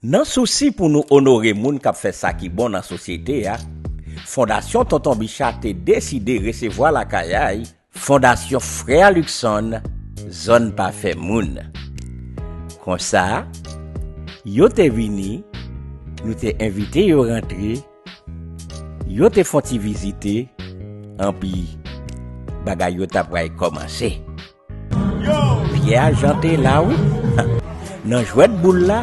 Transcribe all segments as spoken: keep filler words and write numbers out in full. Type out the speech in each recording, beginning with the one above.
Nan sousi pou nou onore moun k ap fè sa ki bon nan sosyete a, Fondasyon Tonton Bicha te deside resevwa lakay a y Fondasyon Frè Luckson, Zòn Pafè Moun. Konsa, yo te vini, nou te envite yo rantre, yo te fè yon ti vizite, anpi bagay yo t ap pral kòmanse. Pyè Jan te la, wi. Nan jwèt boul la,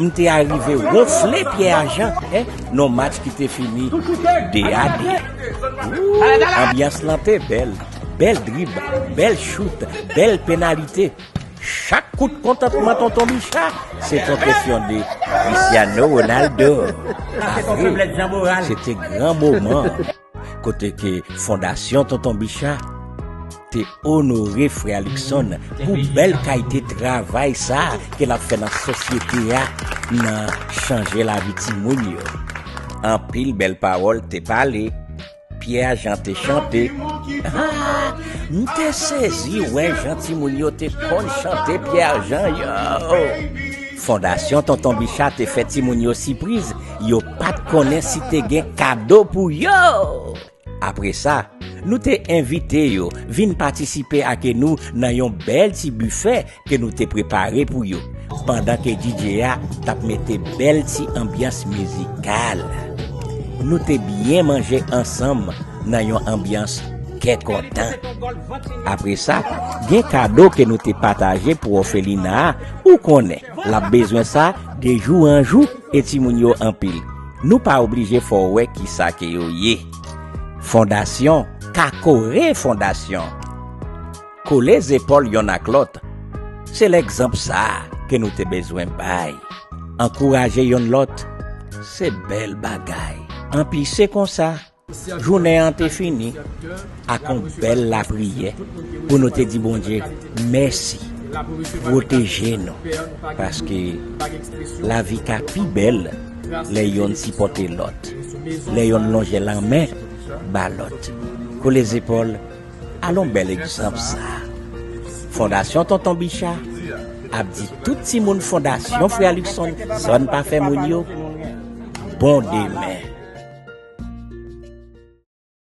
m te arive wonfle Pyè Jan, en, nan match ki te fini de a de. Anbyans lan te bèl. Bèl drib, bèl chout, bèl penalite. Chak kout kontantman Tonton Bicha, se t yon kesyon de Cristiano Ronaldo. Pa vre, se te gran moman kote ke Fondasyon Tonton Bicha te onore frè Luckson pou bèl kalite travay sa ke l ap fè nan sosyete a, nan chanje lavi timoun yo. Anpil bèl pawòl te pale, Pyè Jan te chante. Ah, m te sezi wè jan timoun yo te konn chante Pyè Jan yo. Fondasyon Tonton Bicha te fè timoun yo sipriz, yo pa t konnen si te gen kado pou yo. Apre sa, nou te envite yo vin patisipe ake nou nan yon bèl ti bifè ke nou te prepare pou yo, pandan ke D J a t ap mete bèl ti anbyans mizikal. Nou te byen manje ansanm nan yon anbyans kè kontan. Apre sa, gen kado ke nou te pataje pou òfelina a, ou konnen, l ap bezwen sa de jou an jou e timoun yo anpil. Nou pa oblije fè w wè kisa ke yo ye. Fondasyon ka kore fondasyon. Kole zepòl yonn ak lòt. Se legzanp sa a ke nou te bezwen bay. Ankouraje yonn lòt, se bèl bagay. Anpi se konsa, jounen an te fini ak yon bèl lapriyè pou nou te di Bondye mèsi, pwoteje nou, paske lavi ka pi bèl lè yonn sipòte lòt, lè yonn lonje lanmen ba lòt. Kole zepòl, alon bèl egzanp sa. Fondasyon Tonton Bicha ap di tout timoun Fondasyon Frè Luckson, Zòn Pafè Moun yo, bon demen.